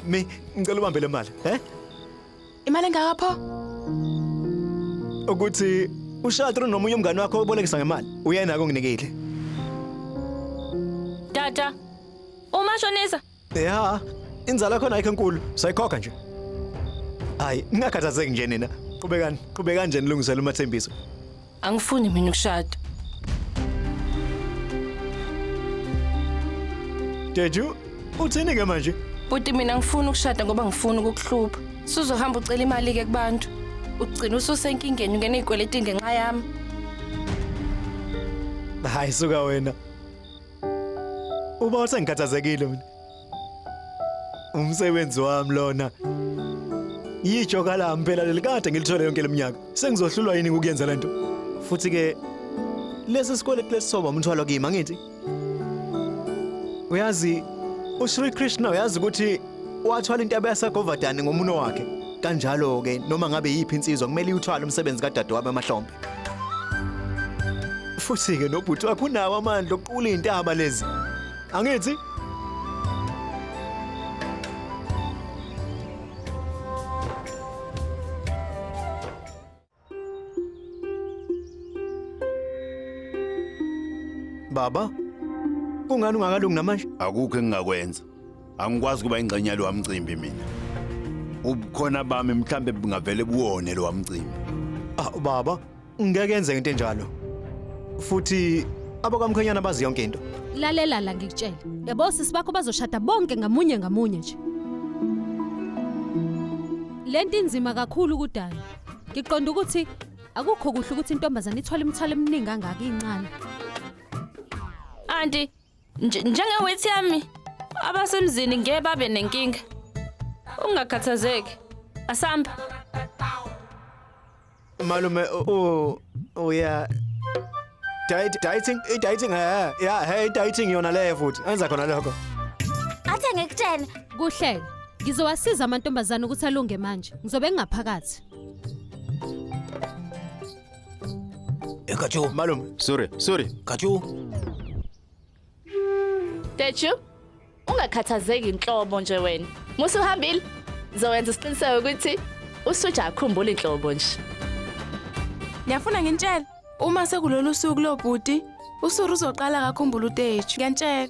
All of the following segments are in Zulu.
Mi, ngicela ubambe le mali, eh? Imali engaka pho? Ukuthi uShatru nomunye umngane wakho obolekisa ngemali, uyena akunginikile. Tata, umashonisa. Ya, inzalo khona ayikho enkulu, sayikhokha nje. Hayi, ningakhathazeki nje nina. Qhubekani, qhubekani nje nilungisele uMathembiso. Angifuni mina ukushada. Deju, uthini ke manje? Bhuti mina ngifuna ukushada ngoba ngifuna ukukuhlupha. Suzohamba ucela imali ke kubantu. Ugcina ususenkingeni ungena ey'kweletini ngenxa yami. Hayi suka wena. Uba usengikhathazekile mina. Umsebenzi wami lona. Yijoka lami phela leli kade ngilithole yonke leminyaka. Sengizohlulwa yini ukuyenza lento? Futhi ke lesi sikweletu lesisoba umthwalo kimi angithi? Uyazi uSri Krishna uyazi ukuthi wathwala intaba yaseGovardhani ngomuno wakhe. Kanjalo ke noma ngabe yiphi insizwa kumele iwuthwale umsebenzi kadadewabo emahlombe. Futhi-ke nobhuti wakho unawo amandla okuqula iy'ntaba lezi. Angithi? Baba, kungani ungakalungi namanje? Akukho engingakwenza. Angikwazi kuba ingxenye yalowa mcimbi mina. Ubukhona bami mhlambe bungavele buwone lowa mcimbi. Ah baba, ngeke yenzeke into enjalo. Futhi abakwamkhwenyana bazi yonke into. Lalela la ngikutshele. Yabo sisi bakho bazoshada bonke ngamunye ngamunye nje. Lento inzima kakhulu kudala. Ngiqonda ukuthi akukho kuhle ukuthi intombazane ithwale imithwalo eminingi kangaka incane. Anti, Njengeweight yami abasemzini ngeke babe nenkinga. Ungakhathazeki. Asamba. Malume u uya diet dieting i dieting eh yeah hey dieting yona leyo futhi enza khona lokho. Athe ngikutshele. Kuhle. Ngizowasiza amantombazane ukuthi alunge manje. Ngizobe ngingaphakathi. Ekachu. Malume. Sorry, sorry. Kachu. Techu, ungakhathazeki inhlobo nje wena. Musu uhambile, ngizowenza isiqiniseko ukuthi usuja akhumbula inhlobo nje. Ngiyafuna ngintshele uma sekulolu suku lobhuti usuru uzoqala kakhumbula uTechu. Ngiyantshela.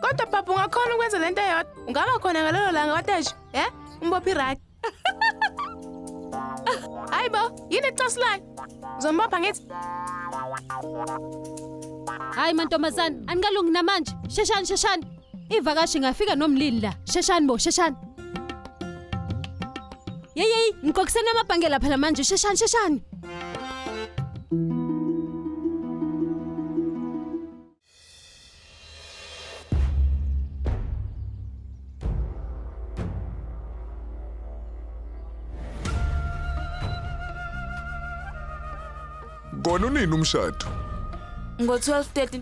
Kodwa baba ungakhona ukwenza lento eyodwa. Ungaba khona ngalelo langa kwaTechu, eh? Umbophe iraki. Hayi bo, yini ecasulayo? Uzombopha ngithi? Hayi mantombazane, anikalungi namanje. Sheshani sheshani. Ivakashi ngafika nomlili la. Sheshani bo, sheshani. Yey yey, ngiqokiseni amabhangela phela manje. Sheshani sheshani. Kona unini umshado? Ngo-12:30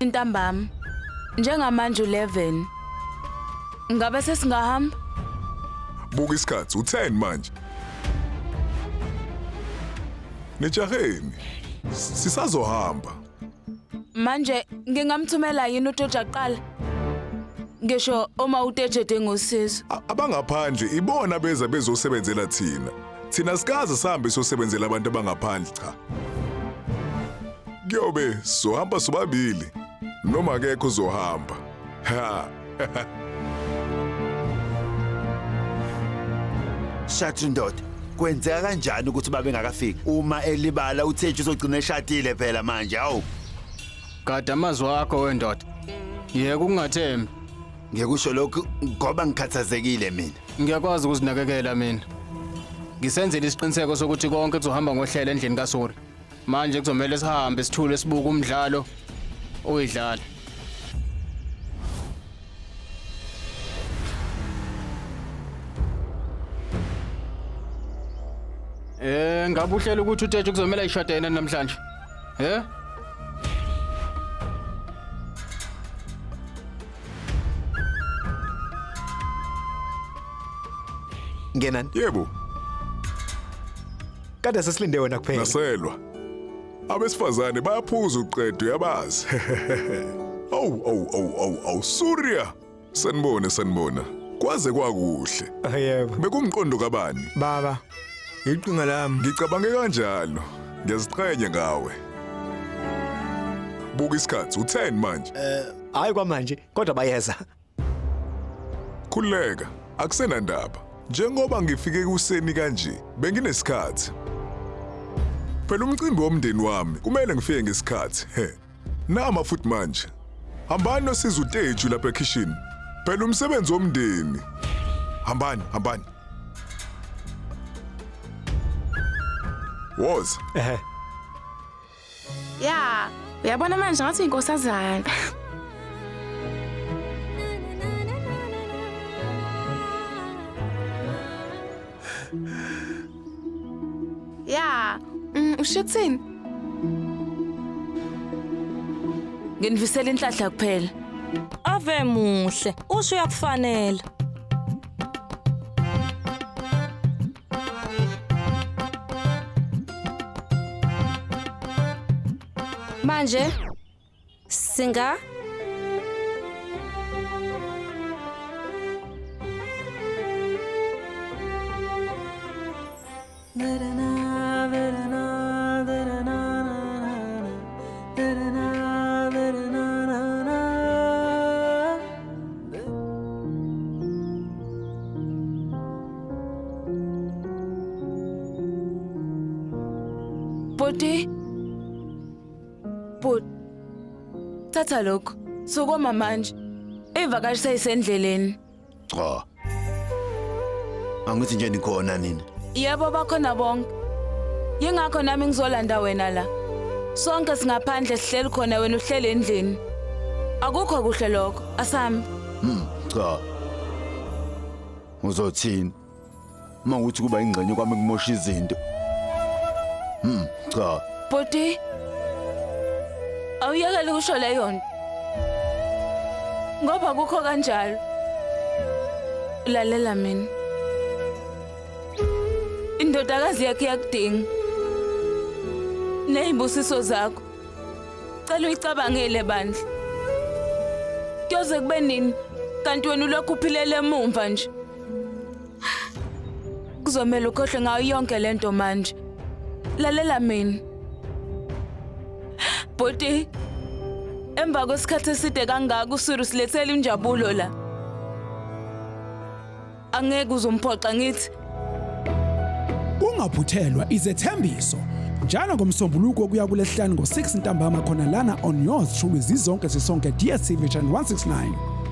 ntambama. Njengamanje u-11. Ngabe sesingahamba? Buka isikhathi u-10 manje. Nijaheni. Sisazohamba. Manje ngingamthumela yini uToja kuqala? Ngisho uma uTeje edinga usizo. Abangaphandle ibona beza bezosebenzela thina. Thina sikaze sihambe siyosebenzela abantu abangaphandle cha. Kuyobe sohamba sobabili noma akekho uzohamba. Ha. Shathi ndoda. Kwenzeka kanjani ukuthi babe ngakafiki? Uma elibala uThethu uzogcina eshadile phela manje awu. Gada amazwi akho wendoda. Yeka ukungathembi. Ngikusho lokhu ngoba ngikhathazekile mina. Ngiyakwazi ukuzinakekela mina. Ngisenzile isiqiniseko sokuthi konke kuzohamba ngohlelo endlini kaSuri. Manje kuzomele sihambe sithule sibuke umdlalo uyidlala. Eh ngabe uhlela ukuthi uTeju kuzomela ayishade yena namhlanje? Eh? Ngenani? Yebo. Kade sesilinde wena kuphela. Naselwa. Abesifazane bayaphuza uqedu uyabazi. Awu awu awu awu awu Surya. Sanibona sanibona. Kwaze kwakuhle. Yebo. Bekumqondo kabani? Baba, iqhinga lami. Ngicabange kanjalo. Ngiyaziqhenya ngawe. Buka isikhathi, u10 manje. Hayi kwamanje, kodwa bayeza. Khululeka, akusenandaba. Njengoba ngifike kuseni kanje, benginesikhathi. Phela umcimbi womndeni wami kumele ngifike ngesikhathi. He. Nama futhi manje. Hambani nosiza uTeju lapha ekhishini. Phela umsebenzi womndeni. Hambani, hambani. Woza. Ehhe. Ya, uyabona manje ngathi inkosazana. Ya, usho ukuthini? Nginifisela inhlahla kuphela. Ave muhle, usho uyakufanela. Manje singa Bhuti. Bhuti. Thatha lokho. Sukuma manje. Ivakashi seyisendleleni. Cha. Angithi nje nikhona nini? Yebo bakhona bonke. Yingakho nami ngizolanda wena la. Sonke singaphandle sihleli khona wena uhleli endlini. Akukho kuhle lokho. Asambe. Cha. Uzothini? Mawuthi kuba ingxenye kwami kumosha izinto. Cha. Bhuti. Awuyekele ukusho leyo nto. Ngoba kukho kanjalo. Lalela mina. Indodakazi yakhe iyakudinga. Nezibusiso zakho. Cela uyicabangele bandla. Kuyoze kube nini? Kanti wena ulokhu uphilele emumva nje. Kuzomela ukhohlwe ngayo yonke lento manje. Lalela mina. Bhuti, emva kwesikhathi eside kangaka uSuru silethela injabulo la. Angeke uzomphoxa ngithi. Ungaphuthelwa izethembiso njalo ngoMsombuluko kuya kulesihlanu ngo-6 ntambama khona lana on yours truly zizonke sisonke DStv channel 169.